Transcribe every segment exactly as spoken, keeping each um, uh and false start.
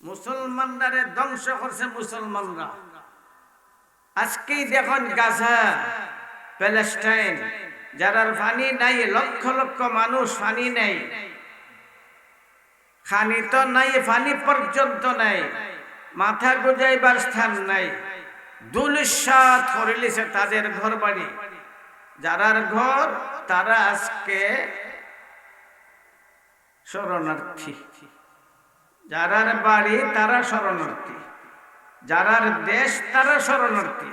মুসলমানরারে ধ্বংস করছে মুসলমানরা। আজকেই দেখইন গাজা, প্যালেস্টাইন, যারার পানি নাই, লক্ষ লক্ষ মানুষ পানি নাই, খানি তো নাই, পানি পর্যন্ত নাই, মাথা গুজাইবার স্থান নাই, ধূলিসাৎ করিলিছে তাদের ঘর বাড়ি। যারার ঘর, তারা আজকে শরণার্থী। যারার বাড়ি, তারা শরণার্থী। যারার দেশ, তারা শরণার্থী।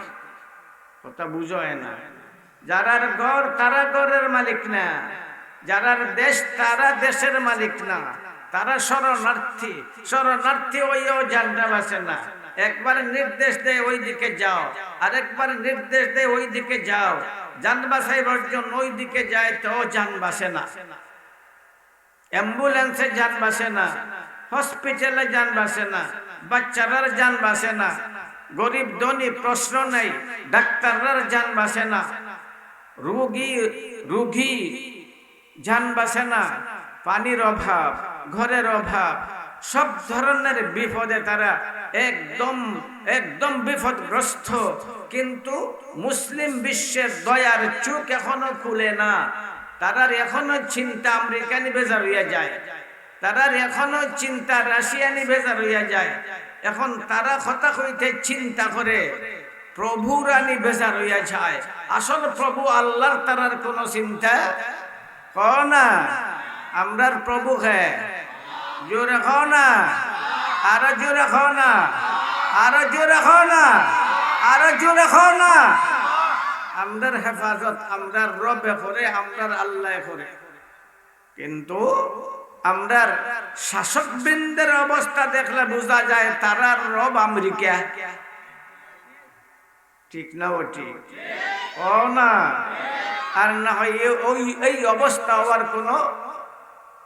কথা বুঝো না? যারার ঘর, তারা ঘরের মালিক না। যারার দেশ, তারা দেশের মালিক না। তারা শরণার্থী। শরণার্থী অইয়াও জানটা বাঁচে না। একবার নির্দেশ দেয় ওই দিকে যাও, আরেকবার নির্দেশ দেয় ওই দিকে যাও। জান বাঁচাইবার জন্য ওই দিকে যায়, তো জান বাঁচে না। অ্যাম্বুলেন্সে জান বাঁচে না, হসপিটালে জান বাঁচে না, বাচ্চারার জান বাঁচে না, গরিব ধনী প্রশ্ন নাই, ডাক্তাররার জান বাঁচে না, রুগী, রুগী জান বাঁচে না, পানির অভাব, ঘরের অভাব, সব ধরনের বিপদে তারা একদম, একদম বিপদগ্রস্ত। কিন্তু মুসলিম বিশ্বের দয়ার চোখ এখনো খুলে না। তারার এখনো চিন্তা আমেরিকানি বেজার অইয়া যায়, তারার এখনো চিন্তা রাশিয়ানি বেজার অইয়া যায়। এখন তারা কথা কইতে চিন্তা করে, প্রভুরানি বেজার অইয়া যায়। আসল প্রভু আল্লাহর তারার কোনো চিন্তা কও না। আমরার প্রভু কে? জোরে কও না, আরো জোরে কও না, আরো জোরে কও না, আরো জোরে কও না। আমরার হেফাজত আমরার রবে করে, আমরার আল্লায় করে। কিন্তু আমরার শাসকবৃন্দের অবস্থা দেখলে বুঝা যায় তারার রব আমেরিকা। ঠিক না ও ঠিক? ও না। আর না হয় এ-, ওই, এই অবস্থা হওয়ার কোনো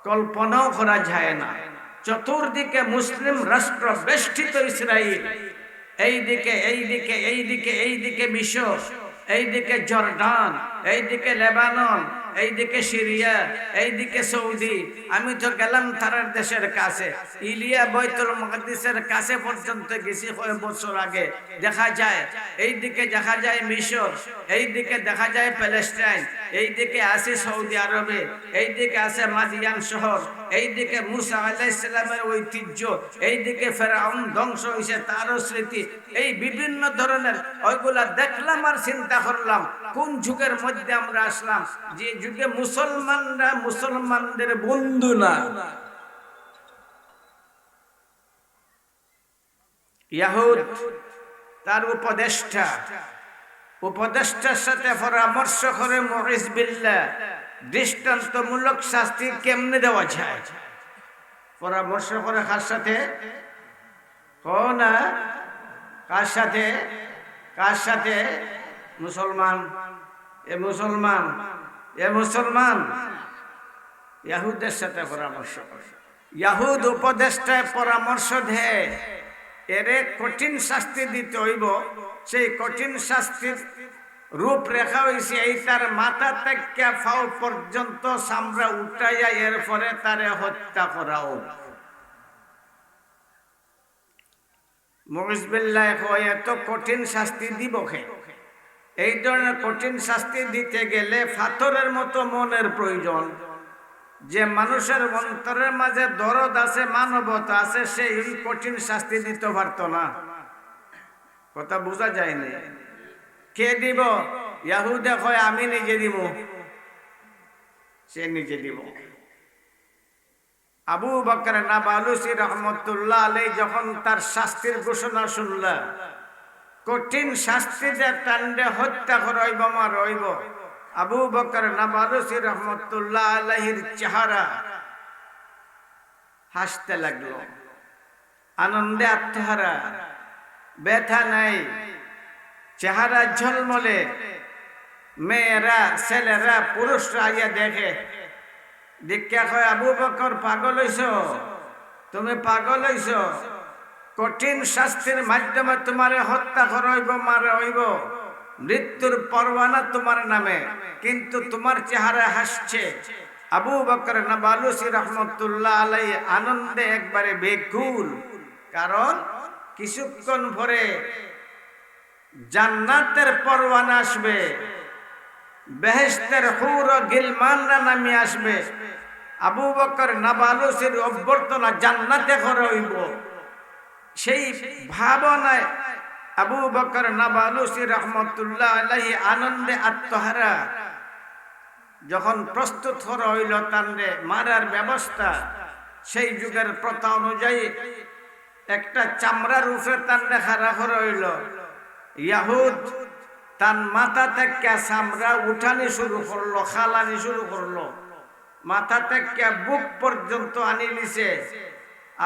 কল্পনাও করা যায় না। চতুর্দিকে মুসলিম রাষ্ট্র বেষ্টিত ইসরায়েল, এইদিকে, এইদিকে, এইদিকে, এইদিকে মিশর, এইদিকে জর্ডান, এইদিকে লেবানন, এইদিকে সিরিয়া, এইদিকে সৌদি। আমি তো গেলাম তারার দেশের কাছে, ইলিয়া বৈতুল মকদিসের কাছে পর্যন্ত গেছি কয়েক বছর আগে। দেখা যায়, এইদিকে দেখা যায় মিশর, এইদিকে দেখা যায় প্যালেস্টাইন, এইদিকে আছে সৌদি আরবে, এইদিকে আছে মাদিয়ান শহর, এইদিকে মুসা আলাইহিস সালামের ঐতিহ্য, এইদিকে ফেরাউন ধ্বংস হইছে, তারও স্মৃতি। এই বিভিন্ন ধরনের ওইগুলা দেখলাম আর চিন্তা করলাম, কোন যুগের মধ্যে আমরা আসলাম, যে যুগে মুসলমানরা মুসলমানদের বন্ধু না। ইয়াহুদ তার উপদেষ্টা, উপদেষ্টার সাথে পরামর্শ করে মুইজ বিল্লাহ দৃষ্টান্তমূলক শাস্তি কেমনে দেওয়া যায়। পরামর্শ করে কার সাথে? কও না, কার সাথে? কার সাথে? মুসলমান। এ মুসলমান, এ মুসলমান ইয়াহুদের সাথে পরামর্শ করে। ইয়াহুদ উপদেষ্টায় পরামর্শ দেয়, এরে কঠিন শাস্তি দিতে হইব। সেই কঠিন শাস্তির রূপরেখা হইছে এই, তার মাথা থেকে পাও পর্যন্ত চামড়া উঠাইয়া এরপরে তারে হত্যা করা হোক। মুইজ বিল্লায় কয়, এত কঠিন শাস্তি দিব কে? এই ধরনের কঠিন শাস্তি দিতে গেলে পাথরের মতো মনের প্রয়োজন। যে মানুষের অন্তরের মাঝে দরদ আছে, মানবতা আছে, সে এই কঠিন শাস্তি দিতে পারতো না। কথা বুঝা যায়নি? কে দিব? ইয়াহুদে কয়, আমি নিজে দিব। সে নিজে দিব। আবু বকর নাবালুসি রহমতুল্লাহ আলাইহি যখন তার শাস্তির ঘোষণা শুনলা, কঠিন শাস্তি যে তানরে হত্যা করা অইব, মারা অইব, আবু বকর নাবালুসি রহমতুল্লাহ আলাইহির চেহারা হাসতে লাগলো, আনন্দে আত্মহারা, ব্যথা নাই, চেহারা ঝলমলে। মেয়েরা, ছেলেরা, পুরুষরা আইয়া দেখে, দেখিয়া কয়, আবু বকর, পাগল হইছ? তুমি পাগল হইছ? কঠিন শাস্তির মাধ্যমে তোমারে হত্যা করা অইব, মারা অইব মৃত্যুর পরোয়ানা তোমার নামে, কিন্তু তোমার চেহারা হাসছে। আবু বকর নাবালুসি রহমতুল্লাহ আলাইহি আনন্দে একবারে বেকুল। কারণ কিছুক্ষণ পরে জান্নাতের পরওয়ানা আসবে, বেহেশতের হুর ও গিলমানরা নামি আসবে। আবু বকর নাবালুসির অভ্যর্থনা জান্নাতে করা অইবো। সেই ভাবনায় আবু বকর নাবালুসি রহমতুল্লাহ আলাইহি আনন্দে আত্মহারা। যখন প্রস্তুত করা অইলো তানরে মারার ব্যবস্থা, সেই যুগের প্রথা অনুযায়ী একটা চামড়ার উপরে তানরে খাড়া করা অইলো। ইয়াহুদ তান মাথা থাকিয়া চামড়া উঠানি শুরু করলো, খালানি শুরু করলো। মাথা থাকিয়া বুক পর্যন্ত আনিলিছে।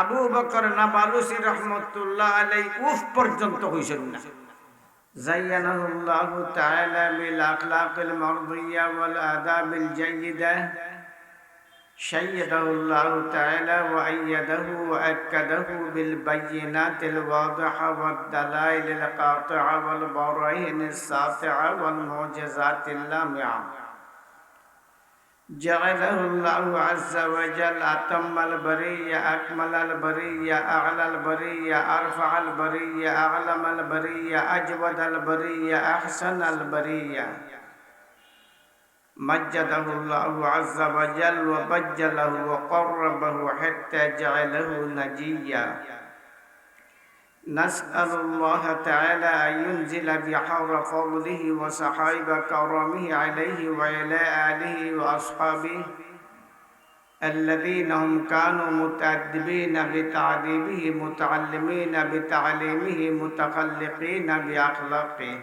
আবু বকর নাবালুসি রহমতুল্লাহ আলাই উফ পর্যন্ত কইছইন না। زينه الله تعالى بالأخلاق المرضية والآداب الجيدة. شيده الله تعالى وأيده وأكده بالبينات الواضحة والدلائل القاطعة والبراهين الساطعة والمعجزات اللامعة. جعله الله عز وجل أتم البرية، أكمل البرية، أعلى البرية، أرفع البرية، أعلم البرية، أجود البرية، أحسن البرية. مجده الله عز وجل وبجله وقربه حتى جعله نجيا. نسأل الله تعالى أن ينزل بحار فضله وسحائب كرمه عليه وعلى آله وأصحابه الذين هم كانوا متأدبين بتأديبه، متعلمين بتعليمه، متخلقين بأخلاقه.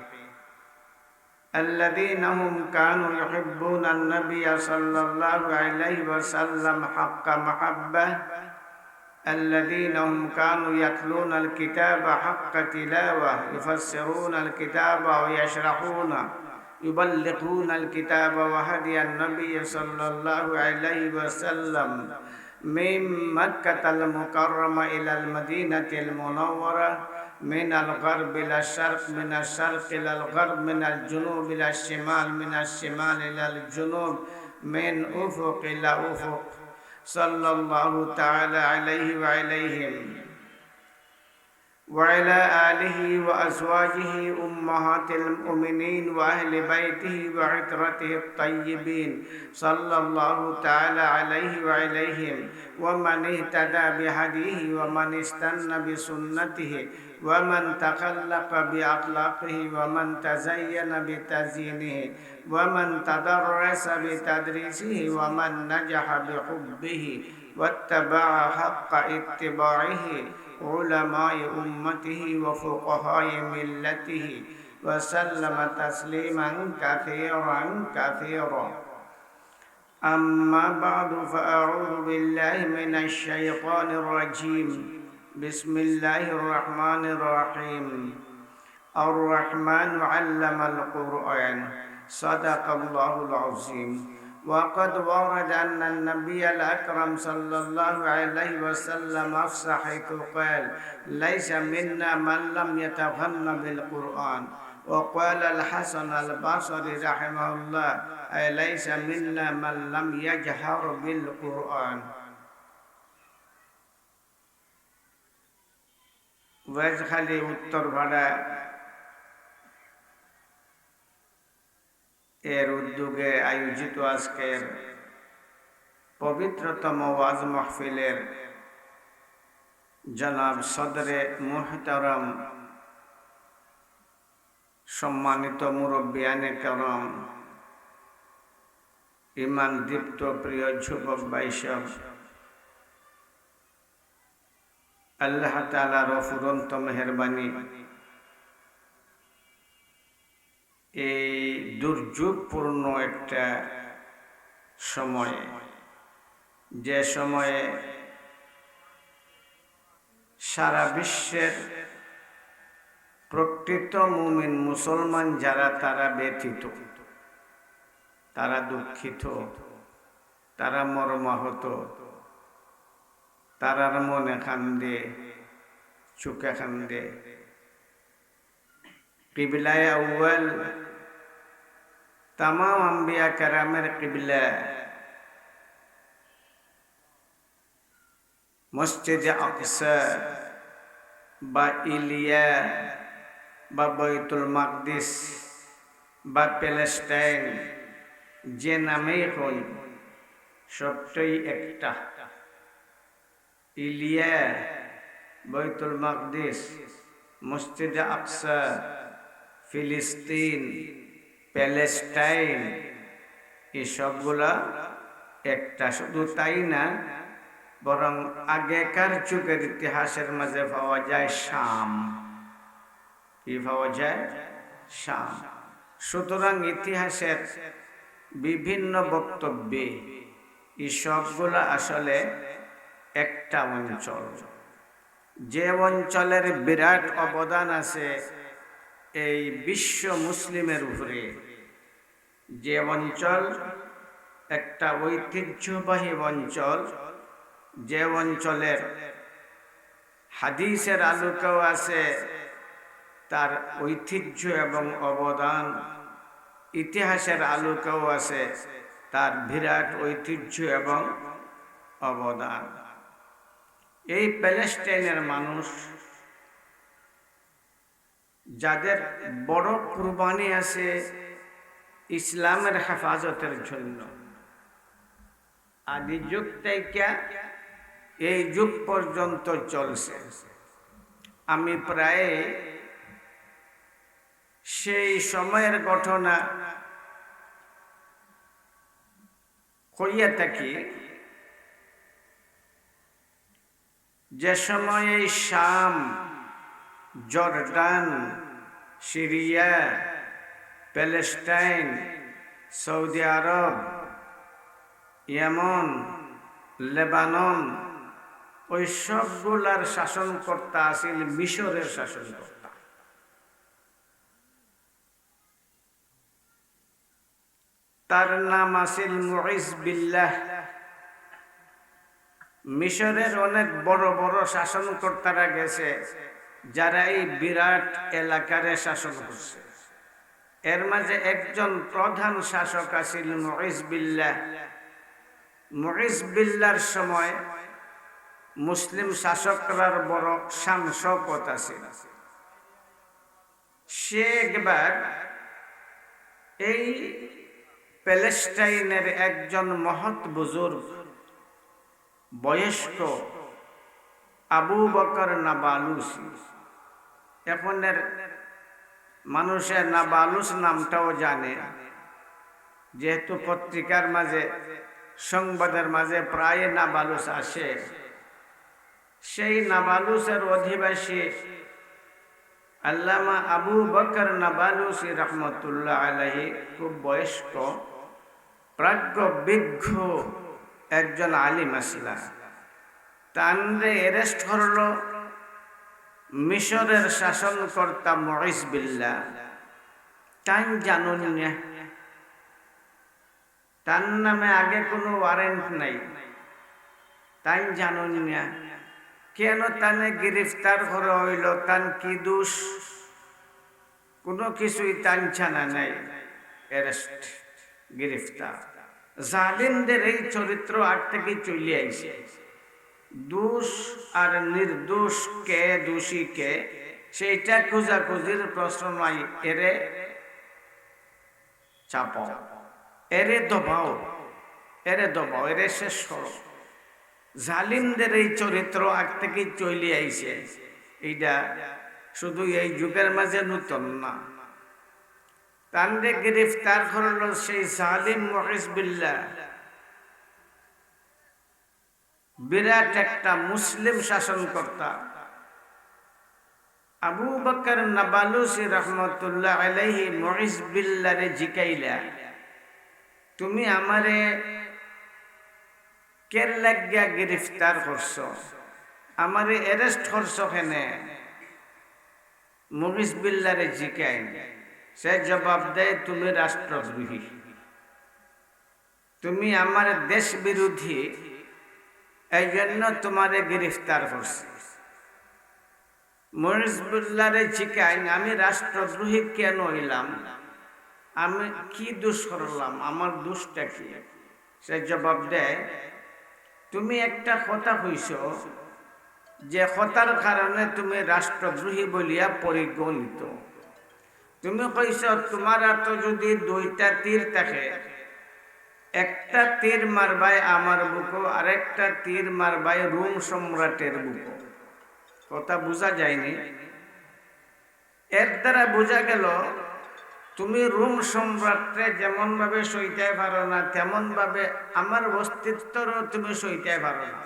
الذين هم كانوا يحبون النبي صلى الله عليه وسلم حق محبة، الذين هم كانوا يتلون الكتاب حق تلاوة، يفسرون الكتاب ويشرحون، يبلغون الكتاب وهدي النبي صلى الله عليه وسلم، من مكة المكرمة إلى المدينة المنورة، من الغرب إلى الشرق، من الشرق إلى الغرب، من الجنوب إلى الشمال، من الشمال إلى الجنوب، من أفق إلى أفق، صلى الله تعالى عليه وعليهم. وعلى آله وأزواجه أمهات المؤمنين وأهل بيته وعترته الطيبين، صلى الله تعالى عليه وعليهم، ومن اهتدى بهديه ومن استن بسنته ومن تخلق بأخلاقه ومن تزين بتزيينه ومن تدرس بتدريسه ومن نجح بحبه واتبع حق اتباعه علماء أمته وفقهاء ملته وسلم تسليما كثيرا كثيرا. أما بعد، فأعوذ بالله من الشيطان الرجيم. بسم الله الرحمن الرحيم. الرحمن علم القرآن. صدق الله العظيم. وقد ورد أن النبي الأكرم صلى الله عليه وسلم أفصح حيث قال: ليس منا من لم يتغن بالقرآن. وقال الحسن البصري رحمه الله: أي ليس منا من لم يجهر بالقرآن. ওয়েজখালী উত্তরপাড়া এর উদ্যোগে আয়োজিত আজকের পবিত্রতম ওয়াজ মাহফিলের জনাব সদরে মুহতারাম, সম্মানিত মুরব্বিয়ানে কেরাম, ইমান দীপ্ত প্রিয় যুবক ভাইসব, আল্লাহ তাআলার অফুরন্ত মেহেরবানি, এই দুর্যোগপূর্ণ একটা সময়ে, যে সময়ে সারা বিশ্বের প্রকৃত মুমিন মুসলমান যারা, তারা ব্যথিত, তারা দুঃখিত, তারা মর্মাহত, তারার মনে কান্দে, চোখে কান্দে। কিবলায়ে আউয়াল, তামাম আম্বিয়া কেরামের কিবলা, মসজিদে আকসা, বা ইলিয়া বা বৈতুল মাকদিস বা প্যালেস্টাইন, যে নামেই কই, সবটাই একটা। ইলিয়া, বৈতুল মাকদিস, মসজিদে আকসা, ফিলিস্তিন, প্যালেস্টাইন, এই সবগুলা একটা। শুধু তাই না, বরং আগেকার যুগের ইতিহাসের মাঝে পাওয়া যায় শাম। কি পাওয়া যায়? শাম। সুতরাং ইতিহাসের বিভিন্ন বক্তব্যে এই সবগুলা আসলে একটা অঞ্চল। যে অঞ্চলের বিরাট অবদান আছে এই বিশ্ব মুসলিমের উপরে, যে অঞ্চল একটা ঐতিহ্যবাহী অঞ্চল, যে অঞ্চলের হাদিসের আলোকেও আছে তার ঐতিহ্য এবং অবদান, ইতিহাসের আলোকেও আছে তার বিরাট ঐতিহ্য এবং অবদান। এই প্যালেস্টাইনের মানুষ, যাদের বড় কুরবানি আছে ইসলামের হেফাজতের জন্য, আদি যুগ থেকে এই যুগ পর্যন্ত চলছে। আমি প্রায় সেই সময়ের ঘটনা কইয়া থাকি, যে সময় এই শাম, জর্ডান, সিরিয়া, প্যালেস্টাইন, সৌদি আরব, ইয়েমন, লেবানন, ওই সবগুলার শাসনকর্তা আছিল মিশরের শাসনকর্তা। তার নাম আছিল মুইজ বিল্লাহ। মিশরের অনেক বড় বড় শাসনকর্তারা গেছে, যারা এই বিরাট এলাকারে শাসন করছে। এর মাঝে একজন প্রধান শাসক আছিল মুইজ বিল্লাহ। মুইজ বিল্লাহর সময় মুসলিম শাসকরার বড় শান শওকত আছিল। সে একবার এই প্যালেস্টাইনের একজন মহৎ বুজুর্গ, বয়স্ক আবু বকর নাবালুসি, এখনের মানুষে নাবালুস নামটাও জানে, যেহেতু পত্রিকার মাঝে, সংবাদের মাঝে প্রায় নাবালুস আসে। সেই নাবালুসের অধিবাসী আল্লামা আবু বকর নাবালুসি রহমতুল্লাহ আলাইহি খুব বয়স্ক, প্রাজ্ঞ, বিজ্ঞ একজন আলিম আছিলা। তানরে অ্যারেস্ট করলো মিশরের শাসনকর্তা মুইজ বিল্লাহ। তাইন জানইন না, তার নামে আগে কোনো ওয়ারেন্ট নাই, তাইন জানইন না। কেন তানে গ্রেফতার করা হইল, তান কি দোষ? কোনো কিছুই তান জানা নাই। অ্যারেস্ট, গ্রেফতার। জালিমদের এই চরিত্র আগ থেকে চলে আইছে। দোষ আর নির্দোষ, কে দোষী কে, সেইটা খোঁজাখুঁজির প্রশ্ন নাই। এরে চাপাও, এরে দবাও, এরে দবাও, এরে শেষ করো। জালিমদের এই চরিত্র আগ থেকে চলে আইছে। এইটা শুধু এই যুগের মাঝে নতুন না। তানরে গ্রেফতার করলো সেই জালিম মুইজ বিল্লাহ। বিরাট একটা মুসলিম শাসনকর্তা আবু বকর নাবালুসি রহমতুল্লাহ আলাইহি মুইজ বিল্লারে জিকাইলা, "তুমি আমারে কের লাগিয়া গ্রেফতার করছো? আমারে অ্যারেস্ট করছো কেনে?" মুইজ বিল্লারে জিকাইন। সে জবাব দেয়, "তুমি রাষ্ট্রদ্রোহী।" তুমি আমার দেশ বিরোধী, এই জন্য তোমারে গ্রেফতার করছি। মুইজ বিল্লারে জিকাইন, "আমি রাষ্ট্রদ্রোহী কেন হইলাম? আমি কি দোষ করলাম? আমার দোষটা কি?" সে জবাব দেয়, "তুমি একটা কথা কইছো, যে কথার কারণে তুমি রাষ্ট্রদ্রোহী বলিয়া পরিগণিত। তুমি কইছ, তুমার আতো যুদি দুইটা তীর থাকে, একটা তীর মারবায় আমার বুকো, আরেকটা তীর মারবায় রোম সম্রাটের বুকো। কথা বুঝা যায়নি? এর দ্বারা বুঝা গেল, তুমি রোম সম্রাটরে যেমন ভাবে সইতে পারো না, তেমন ভাবে আমার অস্তিত্বরও তুমি সইতে পারো না।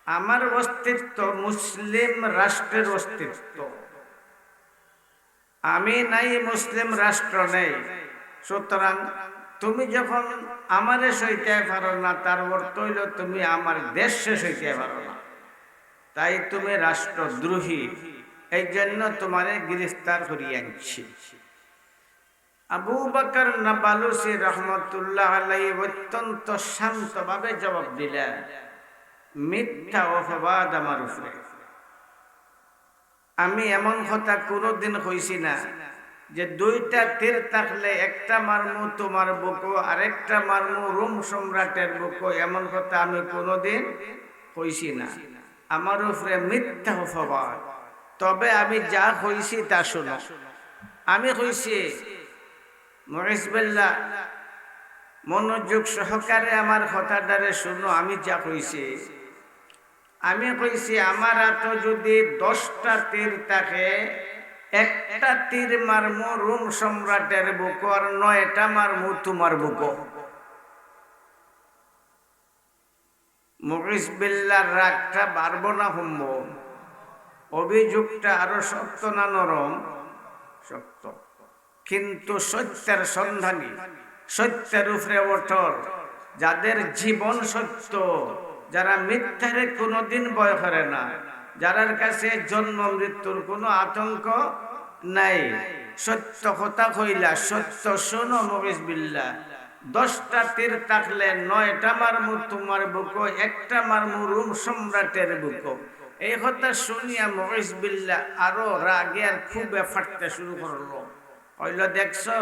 আমার অস্তিত্ব মুসলিম রাষ্ট্রের অস্তিত্ব। আমি নাই, মুসলিম রাষ্ট্র নেই। সুতরাং তুমি যখন আমারে সইতে পারো না, তার অর্থ অইল তুমি আমার দেশরে সইতে পারো না। তাই তুমি রাষ্ট্রদ্রোহী, এই জন্য তুমারে গ্রেফতার করি আনছি। আবু বকর নাবালুসি রহমতুল্লাহ আলাইহি অত্যন্ত শান্তভাবে জবাব দিলা, মিথ্যা অপবাদ আমার উপরে। আমি এমন কথা কোনোদিন কইছি না যে দুইটা তীর থাকলে একটা মারমু তুমার বুকো, আরেকটা মারমু রোম সম্রাটের বুকো, এমন কথা আমি কোনোদিন কইছি না। আমার উপরে মিথ্যা অপবাদ। তবে আমি যা কইছি তা শুনো। আমি কইছি, মুইজ বিল্লাহ, মনোযোগ সহকারে আমার কথাটারে শুনো, আমি যা কইছি। আমি কইছি, আমার আতো যুদি দশটা তীর থাকে, একটা তীর মারমু রোম সম্রাটের বুকো, আর নয়টা মারমু তুমার বুকো। মুইজ বিল্লাহর রাগটা বাড়বো না কমবো? অভিযোগটা আরো শক্ত না নরম? শক্ত। কিন্তু সত্যের সন্ধানী, সত্যের উপরে অটল, যাদের জীবন সত্য, যারা মিথ্যারে কোনোদিন ভয় করে না, যারার কাছে জন্ম মৃত্যুর কোনো আতঙ্ক নাই, সত্য কথা কইলা, সত্য শোনো মুইজ বিল্লাহ। দশটা তীর থাকলে নয়টা মারমু তুমার বুকো, একটা মারমু রোম সম্রাটের বুকো। এই কথা শুনিয়া মুইজ বিল্লাহ আরো রাগে আর ক্ষোভে ফাটতে শুরু করলো। কইল, দেখছো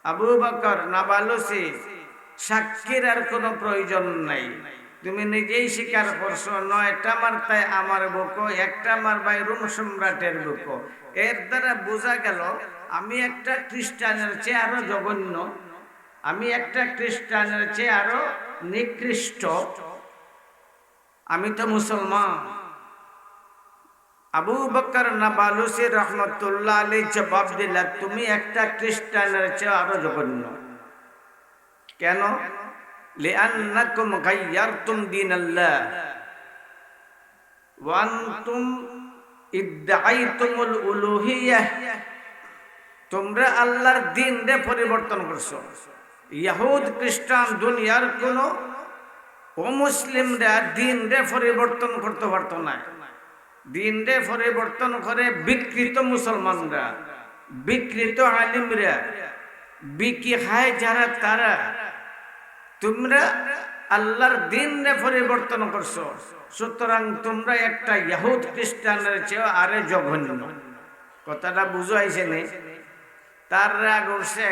আবু বকর নাবালুসি, সাক্ষীর আর কোনো প্রয়োজন নাই। তুমি নিজেই স্বীকার করছো, নয়টা মারতায় আমার বুকো, একটা মারবায় রোম সম্রাটের বুকো। এর দ্বারা বুঝা গেল আমি একটা খ্রিস্টানের চেয়ে আরো জঘন্য, আমি একটা খ্রিস্টানের চেয়ে আরো নিকৃষ্ট। আমি তো মুসলমান। আবু বকর নাবালুসি রহমতুল্লাহ আলাইহি জবাব দিলা, তুমি একটা খ্রিস্টানের চেয়ে আরো জঘন্য। কেন? লিআন্নাকুম গায়্যারতুম দীনাল্লাহ ওয়া আনতুম ইদ্দাআইতুমুল উলুহিয়াহ। তুমরা আল্লাহর দ্বীনরে পরিবর্তন করছো। ইহুদ খ্রিস্টান দুনিয়ার কোনো অমুসলিমরা দ্বীনরে পরিবর্তন করতে পারতো না। দ্বীনরে পরিবর্তন করে বিকৃত মুসলমানরা, বিকৃত আলিমরা, বিকি খায় যারা তারা। তুমরা আল্লাহর দ্বীনরে পরিবর্তন করছো, সুতরাং তুমরা একটা ইহুদ খ্রিস্টানের চেয়ে আরে জঘন্য। কথাটা বুঝাইছে নি? তার রাগ উঠছে,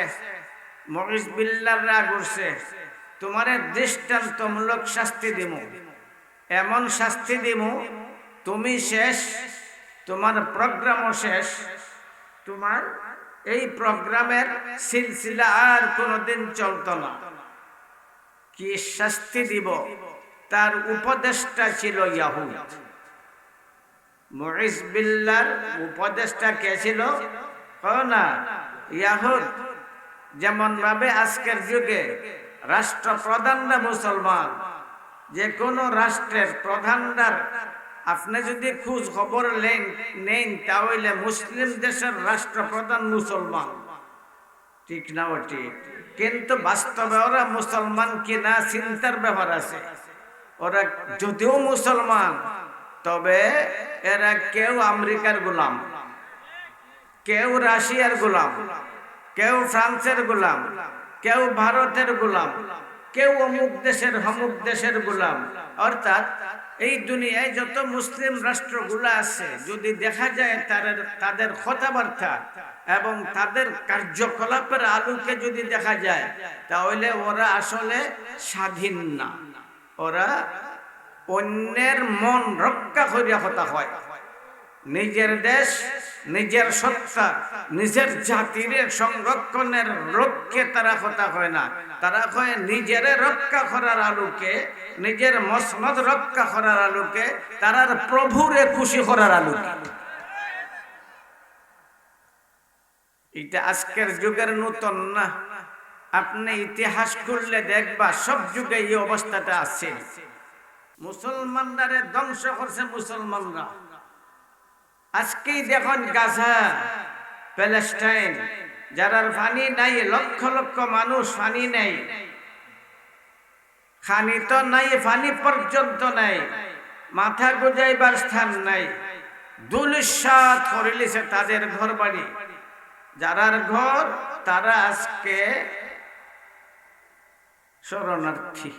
মুইজ বিল্লাহর রাগ উঠছে। তুমারে দৃষ্টান্তমূলক শাস্তি দিমু, এমন শাস্তি দিমু, তুমি শেষ, তুমার প্রোগ্রামও শেষ, তুমার এই প্রোগ্রামের সিলসিলা আর কোনোদিন চলতো না। কি শাস্তি দিব? তার উপদেষ্টা ছিল ইহুদ। মুইজ বিল্লাহর উপদেষ্টা কে ছিল? কও না, ইহুদ। যেমন ভাবে আজকের যুগে রাষ্ট্রপ্রধানরা মুসলমান, যে কোনো রাষ্ট্রের প্রধানরার আপনি যদি খোঁজ খবর লেন, নেন, তা হইলে মুসলিম দেশের রাষ্ট্রপ্রধান মুসলমান। ঠিক না ও ঠিক? কিন্তু বাস্তবে ওরা মুসলমান কিনা চিন্তার ব্যাপার আছে। ওরা যদিও মুসলমান, তবে এরা কেউ আমেরিকার গোলাম, কেউ রাশিয়ার গোলাম, কেউ ফ্রান্সের গোলাম, কেউ ভারতের গোলাম, কেউ অমুক দেশের হমুক দেশের গোলাম। অর্থাৎ এই দুনিয়ায় যত মুসলিম রাষ্ট্রগুলা আছে, যদি দেখা যায় তাদের, তাদের কথাবার্তা এবং তাদের কার্যকলাপের আলোকে যদি দেখা যায়, তাহলে ওরা আসলে স্বাধীন না, ওরা অইন্যের মন রক্ষা করিয়া কথা কয়। নিজের দেশ, নিজের সত্তা, নিজের জাতির সংরক্ষণের লক্ষ্যে তারা কথা কয় না। তারা কয় নিজেরে রক্ষা করার আলোকে, নিজের মসনদ রক্ষা করার আলোকে, তারার প্রভুরে খুশি করার আলোকে। এটা আজকের যুগের নতুন না। আপনে ইতিহাস খুললে দেখবা, সব যুগে এই অবস্থাটা আছে। মুসলমানরারে ধ্বংস করছে মুসলমানরা। আজকেই দেখইন গাজা, প্যালেস্টাইন, যারার পানি নাই, লক্ষ লক্ষ মানুষ পানি নাই, খানি তো নাই, পানি পর্যন্ত নাই, মাথা গুজাইবার স্থান নাই, ধুলিস্যাৎ করিলিছে তাদের ঘর বাড়ি। যারার ঘর, তারা আজকে শরণার্থী।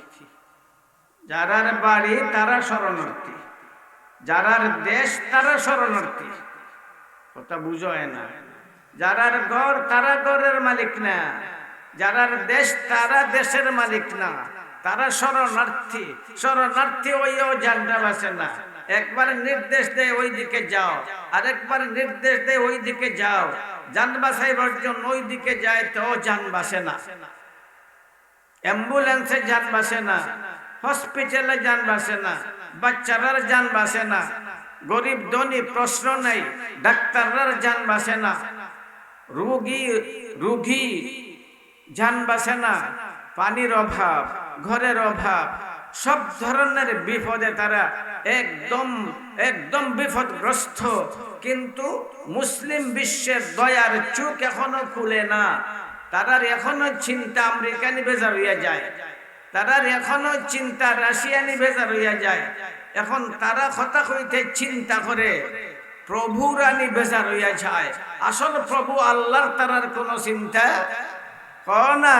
যারার বাড়ি, তারা শরণার্থী। যারার দেশ, তারা শরণার্থী। কথা বুঝা অয় না। যারার ঘর, তারা ঘরের মালিক না। যারার দেশ, তারা দেশের মালিক না। তারা শরণার্থী। শরণার্থী অইয়াও জানটা বাঁচে না। একবার নির্দেশ দেয় ওই দিকে যাও, আরেকবার নির্দেশ দেয় ওই দিকে যাও। জান বাঁচাইবার জন্য ওই দিকে যায়, তো জান বাঁচে না। অ্যাম্বুলেন্সে জান বাঁচে না, হসপিটালে জান বাঁচে না, বাচ্চারার জান বাঁচে না, গরিব ধনী প্রশ্ন নাই, ডাক্তাররার জান বাঁচে না, রোগী, রুগী জান বাঁচে না, পানির অভাব, ঘরের অভাব, সব ধরনের বিপদে তারা একদম, একদম বিপদগ্রস্ত। কিন্তু মুসলিম বিশ্বের দয়ার চোখ এখনো খুলে না। তারার এখনো চিন্তা আমেরিকানি বেজার অইয়া যায়, তারার এখনো চিন্তা রাশিয়ানি বেজার অইয়া যায়। এখন তারা কথা কইতে চিন্তা করে, প্রভুরানি বেজার অইয়া যায়। আসল প্রভু আল্লাহর তারার কোনো চিন্তা কও না।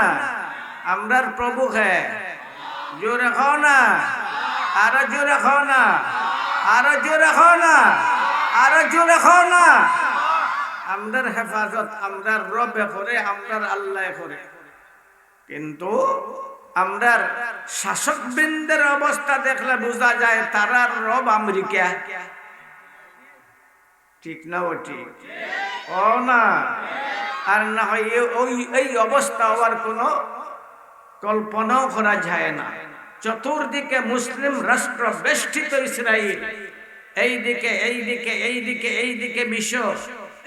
আমরার প্রভু কে? জোরে কও না, আরো জোরে কও না, আরো জোরে কও না, আরো জোরে কও না। আমরার হেফাজত আমরার রবে করে, আমরার আল্লায় করে। কিন্তু আমরার শাসকবৃন্দের অবস্থা দেখলে বুঝা যায় তারার রব আমেরিকা। ঠিক না ও ঠিক? ও না। আর না হয় এ-, ওই, এই অবস্থা হওয়ার কোনো কল্পনাও করা যায় না। চতুর্দিকে মুসলিম রাষ্ট্র বেষ্টিত ইসরায়েল, এইদিকে, এইদিকে, এইদিকে, এইদিকে মিশর,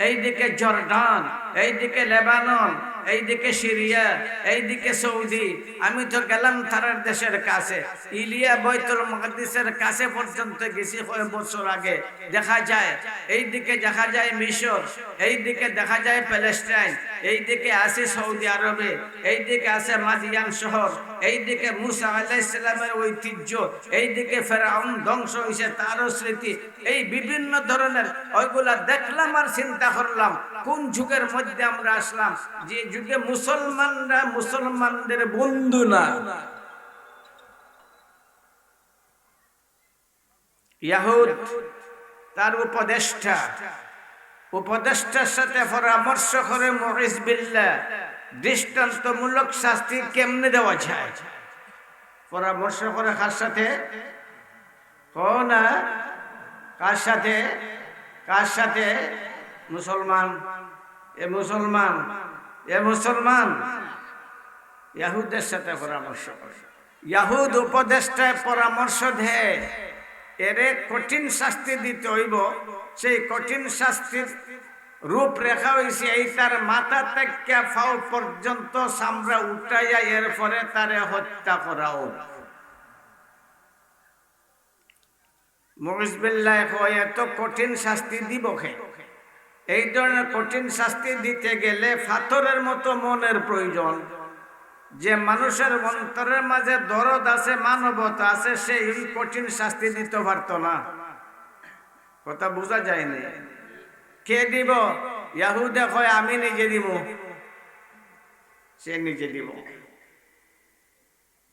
এইদিকে জর্ডান, এইদিকে লেবানন, এইদিকে সিরিয়া, এইদিকে সৌদি। আমি তো গেলাম তারার দেশের কাছে, ইলিয়া বাইতুল মাকদিসের কাছে পর্যন্ত গেছি কয়েক বছর আগে। দেখা যায়, এইদিকে দেখা যায় মিশর, এইদিকে দেখা যায় প্যালেস্টাইন, এইদিকে আছে সৌদি আরবে, এইদিকে আছে মাদিয়ান শহর, এইদিকে মুসা আলাইহিস সালামের ঐতিহ্য, এইদিকে ফেরাউন ধ্বংস হইছে, তারও স্মৃতি। এই বিভিন্ন ধরনের ওইগুলা দেখলাম আর চিন্তা করলাম, কোন যুগের মধ্যে আমরা আসলাম, যে যুগে মুসলমানরা মুসলমানদের বন্ধু না। ইয়াহুদ তার উপদেষ্টা, উপদেষ্টার সাথে পরামর্শ করে মুইজ বিল্লাহ দৃষ্টান্তমূলক শাস্তি কেমনে দেওয়া যায়। পরামর্শ করে কার সাথে? কও না, কার সাথে? কার সাথে? মুসলমান, এ মুসলমান, এ মুসলমান, ইয়াহুদের সাথে পরামর্শ করে। ইয়াহুদ উপদেষ্টায় পরামর্শ দেয়, এরে কঠিন শাস্তি দিতে হইব। সেই কঠিন শাস্তির রূপরেখা হইছে এই, তার মাথা থেকে পাও পর্যন্ত চামড়া উঠাইয়া এরপরে তারে হত্যা করা হোক। মুইজ বিল্লায় কয়, এত কঠিন শাস্তি দিব কে? এই ধরনের কঠিন শাস্তি দিতে গেলে পাথরের মতো মনের প্রয়োজন। যে মানুষের অন্তরের মাঝে দরদ আছে, মানবতা আছে, সে এই কঠিন শাস্তি দিতে পারতো না। কথা বুঝা যায়নি? কে দিব? ইয়াহুদে কয়, আমি নিজে দিব। সে নিজে দিব।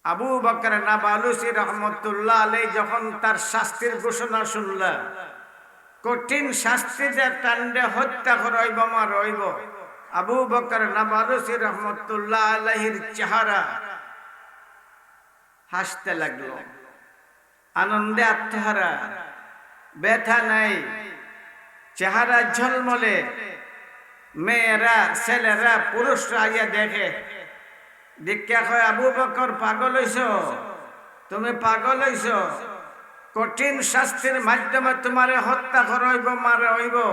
আবু বকর নাবালুসি রহমতুল্লাহ আলাইহি যখন তার শাস্তির ঘোষণা শুনলা, কঠিন শাস্তি দিয়া তানরে হত্যা করা অইব, মারা অইব, আবু বকর নাবালুসি রহমতুল্লাহ আলাইহির চেহারা হাসতে লাগলো। আনন্দে আত্মহারা, ব্যথা নাই, চেহারা ঝলমলে। মেয়েরা, ছেলেরা, পুরুষরা আইয়া দেখে, দেখিয়া কয়, "আবু বকর, পাগল অইছো? তুমি পাগল অইছো? কঠিন শাস্তির মাধ্যমে তোমারে হত্যা করা অইবো, মারা অইবো,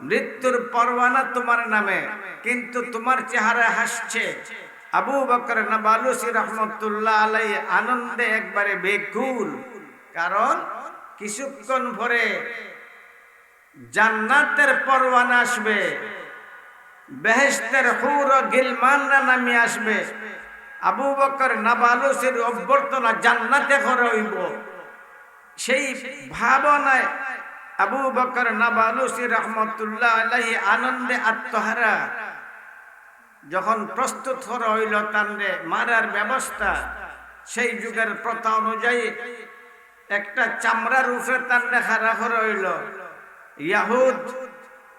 মৃত্যুর পরোয়ানা তোমার নামে, কিন্তু তোমার চেহারা হাসছে।" আবু বকর নাবালুসি রহমতুল্লাহ আলাইহি আনন্দে একবারে বেকুল, কারণ কিছুক্ষণ পরে জান্নাতের পরোয়ানা আসবে, বেহেশতের হুর ও গিলমানরা নামি আসবে। আবু বকর নাবালুসির অভ্যর্থনা জান্নাতে করা অইবো। সেই ভাবনায় আবু বকর নাবালুসি রহমতুল্লাহ আলাইহি আনন্দে আত্মহারা। যখন প্রস্তুত করা অইলো তানরে মারার ব্যবস্থা, সেই যুগের প্রথা অনুযায়ী একটা চামড়ার উপরে তানরে খাড়া করা অইলো। ইয়াহুদ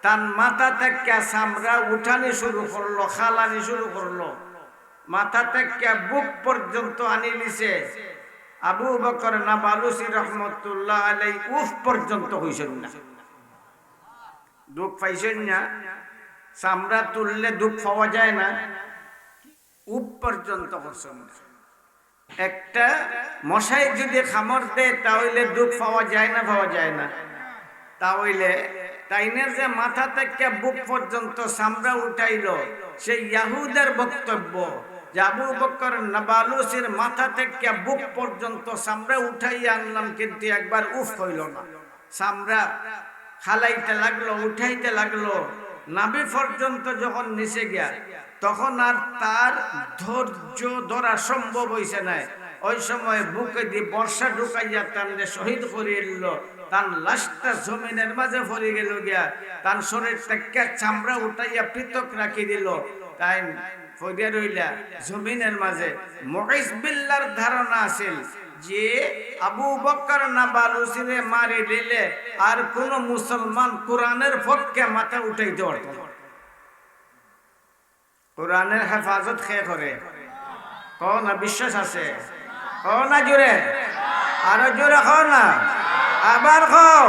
তান মাথা থাকিয়া চামড়া উঠানি শুরু করলো, খালানি শুরু করলো। মাথা থাকিয়া বুক পর্যন্ত আনিলিছে। আবু বকর নাবালুসি রহমতুল্লাহ আলাই উফ পর্যন্ত কইছইন না। দুখ পাইছইন না? চামড়া তুললে দুখ পাওয়া যায় না? উফ পর্যন্ত করছইন না। একটা মশায় যদি কামড় দেয়, তা অইলে দুখ পাওয়া যায় না, পাওয়া যায় না? তা অইলে তাইনের যে মাথা থাকিয়া বুক পর্যন্ত চামড়া উঠাইলো, সেই ইয়াহুদের বক্তব্য যে আবু বকর নাবালুসির মাথা থাকিয়া বুক পর্যন্ত চামড়া উঠাইয়া আনলাম, কিন্তু একবার উফ অইলো না। চামড়া খালাইতে লাগলো, উঠাইতে লাগলো, নাভি পর্যন্ত যখন নিচে গিয়া, তখন আর তার ধৈর্য ধরা সম্ভব অইছে নায়। ওই সময় বুকেদি বর্শা ঢুকাইয়া তানরে শহীদ করিলিলো। তান লাশটা জমিনের মাঝে পড়ি গেলো গিয়া, তান শরীর থাকিয়া চামড়া উঠাইয়া পৃথক রাখি দিলো। তাইন পড়িয়া রইলা জমিনের মাঝে। মুইজ বিল্লাহর ধারণা আছিল যে আবু বকর নাবালুসিরে মারি দিলে আর কোনো মুসলমান কোরআনের পক্ষে মাথা উঠাইতে পারতো না। কোরআনের হেফাজত কে করে? কও না, বিশ্বাস আছে? কও না জোরে, আরো জোরে কও না, আবার কও।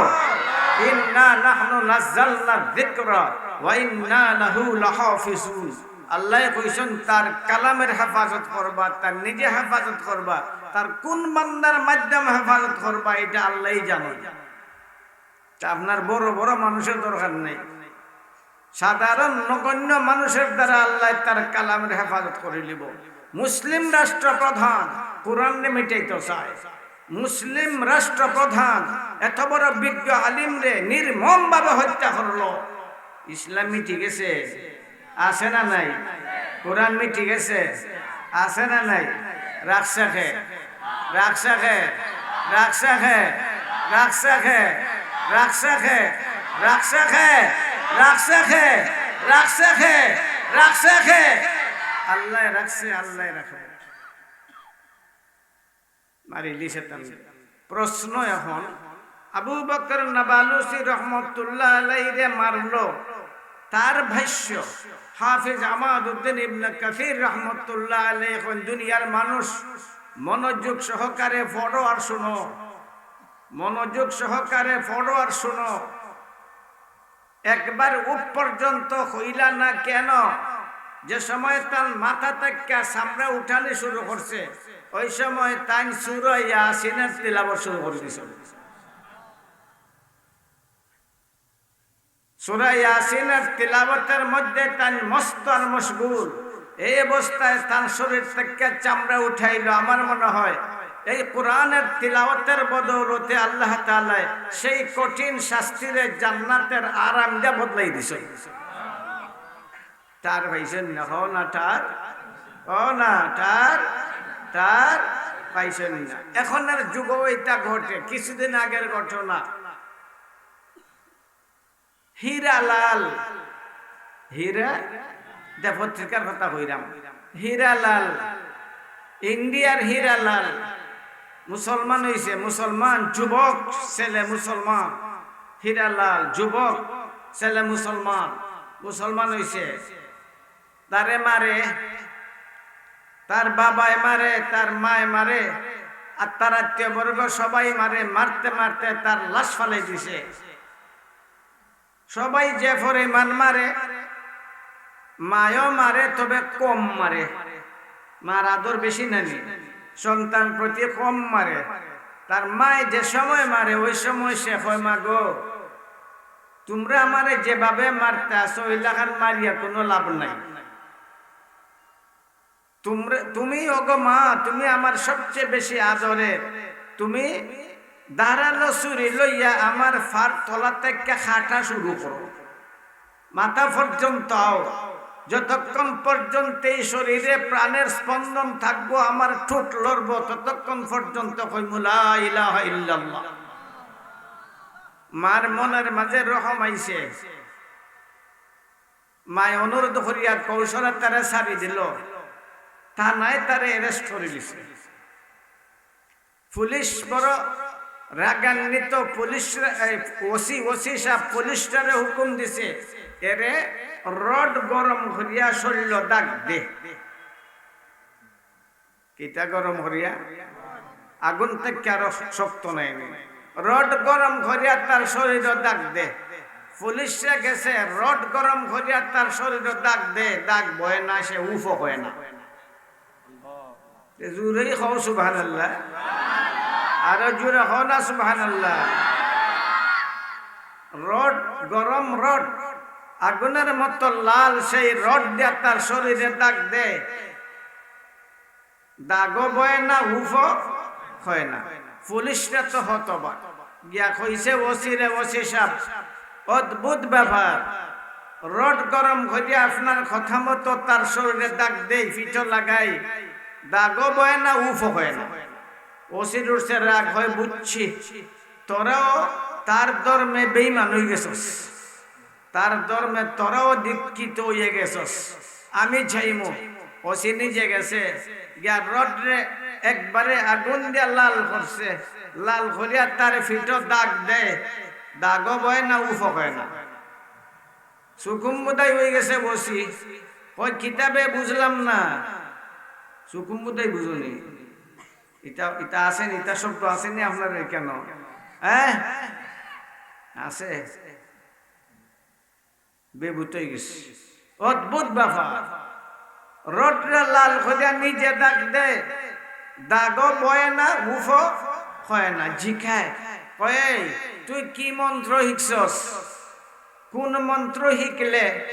ইন্না নাহনু নাজ্জালনা যিকরা ওয়া ইন্না লাহু লাহাফিজুন। আল্লায় কইছইন, তার কালামের হেফাজত করবা, তার নিজে হেফাজত করবা, তার কোন বান্দার মাধ্যমে হেফাজত করবা, এটা আল্লায়ই জানইন। তা আপনার বড় বড় মানুষের দরকার নাই, সাধারণ নগণ্য মানুষের দ্বারা আল্লায় তার কালামের হেফাজত করিলিবো। মুসলিম রাষ্ট্রপ্রধান কোরআনরে মিটাইতে চায়, মুসলিম রাষ্ট্রপ্রধান এত বড় বিজ্ঞ আলিমরে নির্মমভাবে হত্যা করলো। ইসলাম মিটি গেছে? আছে না নাই? কোরআন মিটি গেছে? আছে না নাই? রাখছে কে? রাখছে কে? রাখছে কে? আল্লায় রাখছে, আল্লায় রাখে। মারিলিছে তানরে। প্রশ্ন এখন, আবু বকর নাবালুসি রহমতুল্লাহ আলাইহিরে মারলো, তার ভাষ্য হাফিজ আমাদউদ্দিন ইবনে কাসির রহমতুল্লাহ আলাইহি কইন, দুনিয়ার মানুষ, মনোযোগ সহকারে পড়ো আর শুনো, মনোযোগ সহকারে পড়ো আর শুনো। একবার উফ পর্যন্ত কইলা না কেন? যে সময় তান মাথা থাকিয়া চামড়া উঠানি শুরু করছে, ওই সময় তাইন সূরা ইয়াসিনের তিলাওয়াত শুরু করি দিছইন। সূরা ইয়াসিনের তিলাওয়াতের মধ্যে তাইন মস্ত আর মশগুল। এই অবস্থায় তান শরীর থাকিয়া চামড়া উঠাইলো। আমার মনে হয় এই কোরআনের তিলাওয়াতের বদৌলতে আল্লাহ তাআলায় সেই কঠিন শাস্তিরে জান্নাতের আরাম দিয়া বদলাই দিছইন। টের পাইছইন না? কও না টের, কও না টের, টের পাইছইন না? এখন আর যুগও এটা ঘটে, কিছুদিন আগের ঘটনা। হীরালাল, হীরা, দে পত্রিকার কথা কইরাম, হীরালাল, ইন্ডিয়ার হীরালাল মুসলমান অইছে, মুসলমান যুবক ছেলে মুসলমান, হীরালাল যুবক ছেলে মুসলমান, মুসলমান অইছে, তারে মারে, তার বাবায় মারে, তার মায় মারে, আর তার আত্মীয় বর্গ সবাই মারে, মারতে মারতে তার লাশ ফালাই দিছে। সবাই যে পরিমাণ মারে, মায়ও মারে, তবে কম মারে। মার আদর বেশি নানি, সন্তান প্রতি কম মারে। তার মায় যে সময় মারে, ওই সময় সে কয়, "মা গো, তুমরা আমারে যেভাবে মারতে আছো, ওই লাখান মারিয়া কুনু লাভ নাই। তুমরা, তুমি, ওগো মা, তুমি আমার সবচেয়ে বেশি আদরের। তুমি ধারালো ছুরি লইয়া আমার ফার তলা থাকি কাটা শুরু করো, মাথা পর্যন্ত আও। যতক্ষণ পর্যন্ত এই শরীরে প্রাণের স্পন্দন থাকবো, আমার ঠোঁট লড়বো, ততক্ষণ পর্যন্ত কইমু লা ইলাহা ইল্লাল্লাহ।" মার মনের মাঝে রহম আইছে। মায় অনুরোধ করিয়া কৌশলে তারে ছাড়ি দিল। থানায় তারে arrest করি দিছে। পুলিশ বড় রাগান্বিত, পুলিশ, এই, ওসি, ওসি সাহেব পুলিশটারে হুকুম দিছে, "এরে রড গরম করিয়া শরীরো দাগ দে।" কিতা গরম করিয়া? আগুন থাকি আরো শক্ত নায়নি। রড গরম করিয়া তার শরীরো দাগ দে। পুলিশে গেছে, রড গরম করিয়া তার শরীরো দাগ দে, দাগ বয় না, সে উফও কয় না। তে জোরেই কও সুবহানাল্লাহ, আরো জোরে কও না সুবহানাল্লাহ। রড, গরম রড, আগুনের মতো লাল সেই রড দিয়া তার শরীরে দাগ দে, দাগও বয় না, উফও হয় না। পুলিশরা তো হতবাক, গিয়া কইছে ওসিরে, "ওসি সাহেব, অদ্ভুত ব্যাপার, রড গরম করিয়া আপনার কথা মতো তার শরীরে দাগ দেই, ফিটো লাগাই, দাগও বয় না, উফও হয় না।" ওসির উঠছে রাগ, কয়, "বুঝছি, তোরাও তার ধর্মে বেইমান অই গেছস।" তার ধর্মে তোরাও দীক্ষিত অইয়া গেছস, আমি যাইমু। ওসি নিজে গেছে, গিয়া রডরে একবারে আগুন দিয়া লাল করছে, লাল করিয়া তার ফিটো দাগ দেয়, দাগও বয় না, উফও হয় না। চুকুম্বুদাই অই গেছে ওসি, কয়, "কিতাবে বুঝলাম না।" চুকুম্বুদাই বুঝুনি, ইটা, ইটা আছেনি, ইটা শব্দ আছেনি আপনার এখানো? হ্যাঁ, আছে। বেভূত অই গেছে। অদ্ভুত ব্যাপার। রডরে লাল করিয়া নিজে দাগ দে, দাগও বয় না, উফও হয় না। জিকায়, কয়, "এই, তুই কি মন্ত্র শিখছস? কোন মন্ত্র শিখলে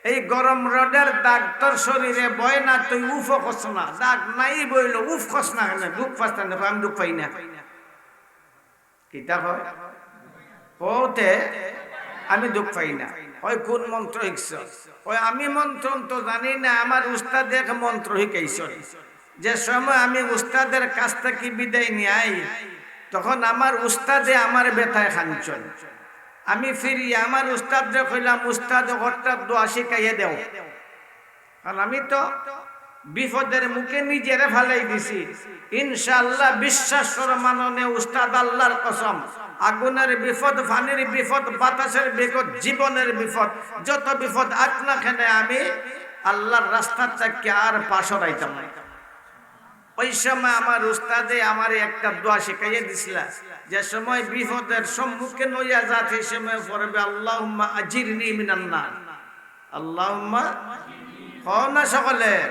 এই গরম রডের দাগ তোর শরীরে বয় না, তুই উফও করস না? দাগ নাই বইল, উফ করস না কেনে? দুখ পাস না?" "আমি দুখ পাই না।" কিতা কয়? কওতে আমি দুখ পাই না। কয়, "কোন মন্ত্র শিখছ?" কয়, "আমি মন্ত্র তো জানি না, আমার উস্তাদে এক মন্ত্র শিখাইছইন। যে সময় আমি উস্তাদের কাছ থাকি বিদায় নিয়া আই, তখন আমার উস্তাদে আমার ব্যথায় কানছইন। আমি ফিরি আমার উস্তাদরে কইলাম, 'উস্তাদ, হঠাৎ দোয়া শিখাইয়া দেও।' কারণ আমি তো বিপদের মুখে নিজেরে ফালাই দিছি। ইনশাআল্লাহ, বিশ্বাস করো মাননীয় উস্তাদ, আল্লাহর কসম, আগুনের বিপদ, পানির বিপদ, বাতাসের বিপদ, জীবনের বিপদ, যত বিপদ আক না কেনে, আমি আল্লাহর রাস্তা থাকি আর পা সরাইতাম না।" ওই সময় আমার উস্তাদে আমারে একটা দোয়া শিখাইয়া দিছিলা, যে সময় বিপদের সম্মুখীন অইয়া যাত, সেই সময় পড়বে, "আল্লাহুম্মা আজিরনি মিনান নার।" আল্লাহুম্মা, কও না সকলে,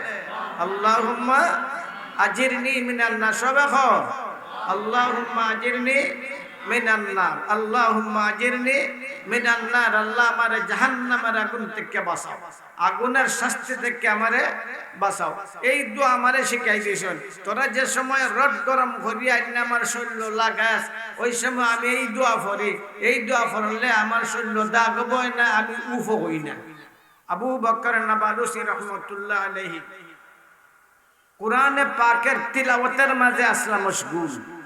"আল্লাহুম্মা আজিরনি মিনান নার।" সবে কও, "আল্লাহুম্মা আজিরনি মিনান নার, আল্লাহুম্মা আজিরনি মিনান নার।" আল্লাহ, আমারে জাহান্নামের আগুন থেকে বাঁচাও, আগুনের শাস্তি থেকে আমারে বাঁচাও। এই দোয়া আমারে শিখাই দিছইন। তোরা যে সময় রড গরম করিয়া আইন আমার শরীরো লাগাস, ওই সময় আমি এই দোয়া পড়ি। এই দোয়া পড়লে আমার শরীরো দাগ বয় না, আমি উফও হই না। আবু বকর নাবালুসি রহমতুল্লাহ আলাইহি কোরআনে পাকের তিলাওয়াতের মাঝে আছলা মশগুল,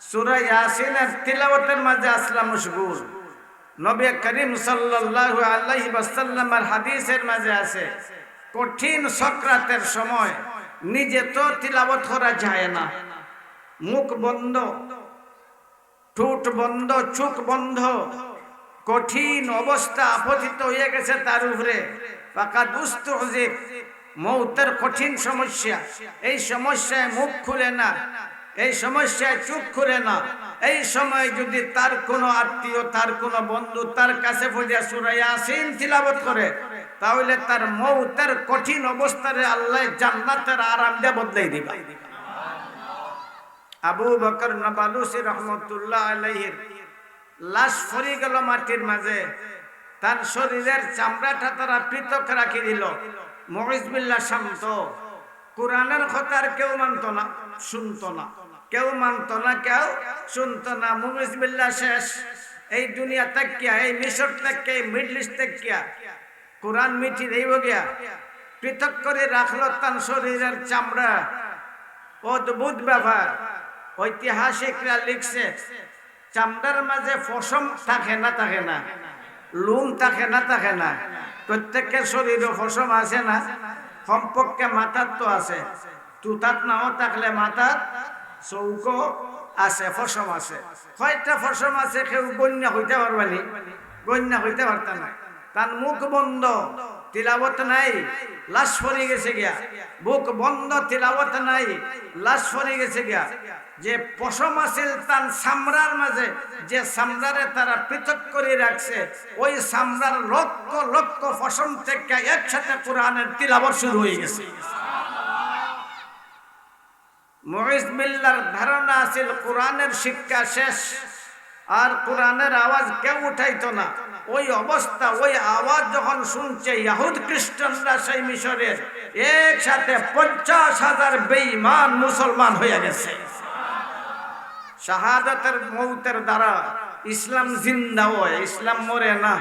সূরা ইয়াসিনের তিলাওয়াতের মাঝে আছলা মশগুল। নবী করিম সাল্লাল্লাহু আলাইহি ওয়াসাল্লামের হাদিসের মাঝে আছে, কঠিন সকরাতের সময় নিজে তো তিলাওয়াত করা যায় না, মুখ বন্ধ, ঠোঁট বন্ধ, চোখ বন্ধ, কঠিন অবস্থা আপতিত হইয়া গেছে তার উপরে। ফাকাদ উস্তুহজির, মৌতের কঠিন সমস্যা, এই সমস্যায় মুখ খুলে না। এই সমস্যায় চোখ খুলে না। এই সময় যদি তার কোনো আত্মীয়, তার কোনো বন্ধু তার কাছে পড়িয়া সূরা ইয়াসিন তিলাওয়াত করে, তাহলে তার মৌতের কঠিন অবস্থারে আল্লাহ জান্নাতের আরাম দিয়া বদলাই দিবা। আবু বকর নাবালুসি রহমতুল্লাহ আলাইহির লাশ পড়ি গেল মাটির মাঝে, তার শরীরের চামড়াটা তারা পৃথক রাখি দিল। মুইজ বিল্লাহ শান্ত, কোরআনের কথা আর কেউ মানতো না, শুনতো না, কেউ মানতো না, কেউ শুনতো না। মুইজ বিল্লাহ শেষ। এই দুনিয়া থাকিয়া, এই মিশর থাকিয়া, এই মিডল ইস্ট থাকিয়া কোরআন মিটি যাইব গিয়া। পৃথক করে রাখলো তার শরীরের চামড়া। অদ্ভুত ব্যাপার। ঐতিহাসিকরা লিখছে, চামড়ার মাঝে পশম থাকে না, থাকে না, লোম থাকে না, থাকে না। প্রত্যেকের শরীরে পশম আছে না? কমপক্ষে মাথাত তো আছে, তুতাত নাও থাকলে মাথাত, চউখো আছে, পশম আছে। কয়টা পশম আছে কেউ গইন্যা কইতা পারবা নি? গইন্যা কইতা পারতা না। তান মুখ বন্ধ, তিলাওয়াত নাই, লাশ পড়ি গেছে গিয়া। বুক বন্ধ, তিলাওয়াত নাই, লাশ পড়ি গেছে গিয়া। যে পশম আছিল তান চামড়ার মাঝে, যে চামড়ারে তারা পৃথক করে রাখছে, ওই চামড়ার লক্ষ লক্ষ পশম থেকে একসাথে কোরআনের তিলাওয়াত শুরু হয়ে গেছে। মুইজ বিল্লার ধারণা আছিল কোরআনের শিক্ষা শেষ, আর কোরআনের আওয়াজ কেউ উঠাইতো না। ওই অবস্থা, ওই আওয়াজ যখন শুনছে ইয়াহুদ খ্রিস্টানরা সেই মিশরের, একসাথে পঞ্চাশ হাজার বেঈমান মুসলমান হয়ে গেছে। শাহাদতের মৌতের দ্বারা ইসলাম জিন্দা হয়, ইসলাম মরে না।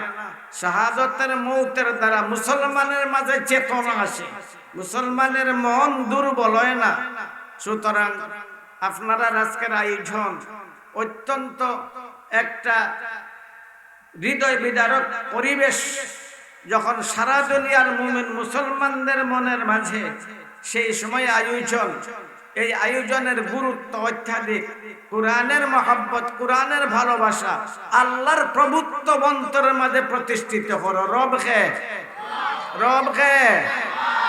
শাহাদতের মৌতের দ্বারা মুসলমানের মাঝে চেতনা আসে, মুসলমানের মন দুর্বল হয় না। সুতরাং আপনারার আজকের আয়োজন অত্যন্ত একটা হৃদয় বিদারক পরিবেশ। যখন সারা দুনিয়ার মুমিন মুসলমানদের মনের মাঝে সেই সময় আয়োজন, এই আয়োজনের গুরুত্ব অত্যাধিক। কোরআনের মহব্বত, কোরআনের ভালোবাসা, আল্লাহর প্রভুত্ব অন্তরের মাঝে প্রতিষ্ঠিত করো। রব কে? রব কে?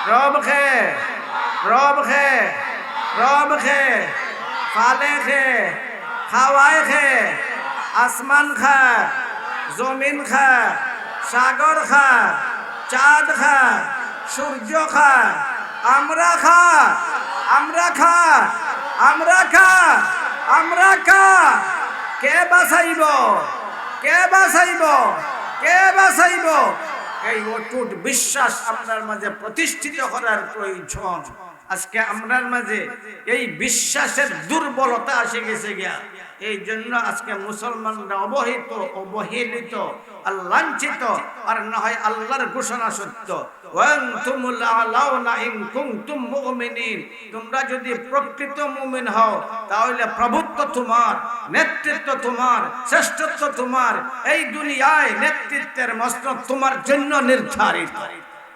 রব কে? রব কে? রব কে? ফালে কে? খাওয়ায় কে? আসমান কে? জমিন কে? সাগর কে? চাঁদ কে? সূর্য কে? আমরা কে? আমরা কে? আমরা কে? আমরা কে? কে বাঁচাইব? কে বাঁচাইব? কে বাঁচাইব? এই অটুট বিশ্বাস আমরার মাঝে প্রতিষ্ঠিত করার প্রয়োজন। আজকে আমরার মাঝে এই বিশ্বাসের দুর্বলতা আসে গেছে গিয়া। এই জন্য আজকে মুসলমানরা অবহিত, অবহেলিত আর লাঞ্ছিত, আর না হয় আল্লাহর ঘোষণা সত্য, "ওয়ানতুমুল আ'লাউনা ইন কুনতুম মুমিনিন।" তোমরা যদি প্রকৃত মুমিন হও, তাহলে প্রভুত্ব তোমার, নেতৃত্ব তোমার, শ্রেষ্ঠত্ব তোমার, এই দুনিয়ায় নেতৃত্বের মসনদ তোমার জন্য নির্ধারিত।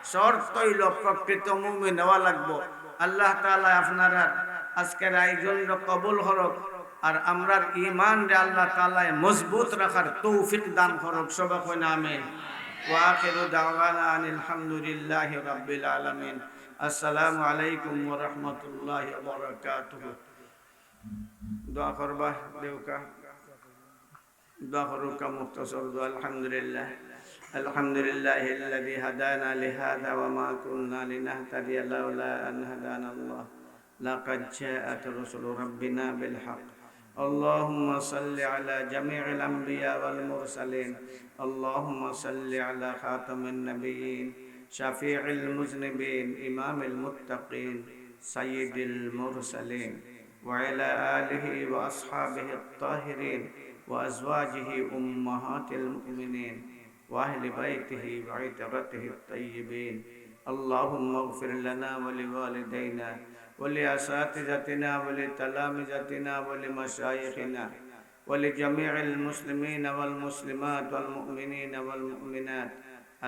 শর্ত হইল প্রকৃত মুমিন হওয়া লাগবো। আল্লাহ তাআলা আপনারার আজকের আয়োজনরে কবুল করুক, আর আমরার ইমানরে আল্লাহ তাআলায় মজবুত রাখার তৌফিক দান করুক। সবাই কইন আমিন। ওয়া আখিরু দাওয়ানা আনিল হামদুলিল্লাহি রাব্বিল আলামিন। আসসালামু আলাইকুম ওয়া রাহমাতুল্লাহি ওয়া বারাকাতুহু। দোয়া করবা দেউক্কা। দোয়া করুক্কা, মুখতাসর দোয়া। আলহামদুলিল্লাহ। الحمد لله الذي هدانا لهذا وما كنا لنهتدي لولا أن هدانا الله. لقد جاءت رسل ربنا بالحق. اللهم صل على جميع الأنبياء والمرسلين. اللهم صل على خاتم النبيين، شفيع المذنبين، إمام المتقين، سيد المرسلين، وعلى آله وأصحابه الطاهرين، وأزواجه أمهات المؤمنين، وأهل بيته وعترته الطيبين. اللهم اغفر لنا ولوالدينا ولأساتذتنا ولتلامذتنا ولمشايخنا ولجميع المسلمين والمسلمات والمؤمنين والمؤمنات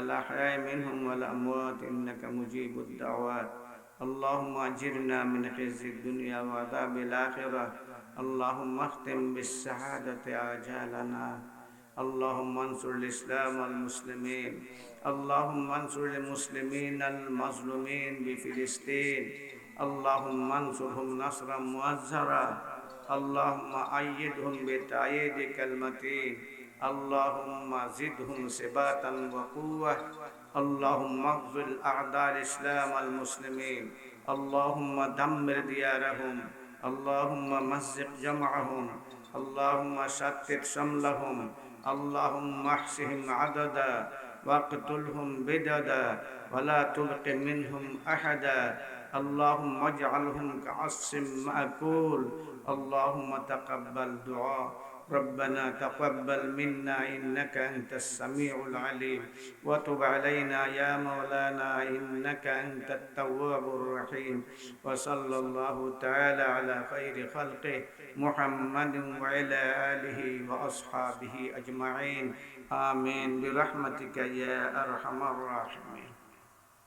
الأحياء منهم والأموات إنك مجيب الدعوات. اللهم أجرنا من خزي الدنيا وعذاب الآخرة. اللهم اختم بالسعادة آجالنا. اللهم انصر الإسلام والمسلمين. اللهم انصر المسلمين المظلومين بفلسطين. اللهم انصرهم نصرا مؤزرا. اللهم أيدهم بتأييدك المتين. اللهم زدهم ثباتا وقوة. اللهم اخذل أعداء الإسلام والمسلمين. اللهم دمر ديارهم. اللهم مزق جمعهم. اللهم شتت شملهم. اللهم احصهم عددا واقتلهم بددا ولا تبق منهم أحدا. اللهم اجعلهم كعصف مأكول. اللهم تقبل دعاء. ربنا تقبل منا إنك أنت السميع العليم، وتب علينا يا مولانا إنك أنت التواب الرحيم. وصلى الله تعالى على خير خلقه محمد وعلى آله وأصحابه أجمعين. آمين برحمتك يا أرحم الراحمين.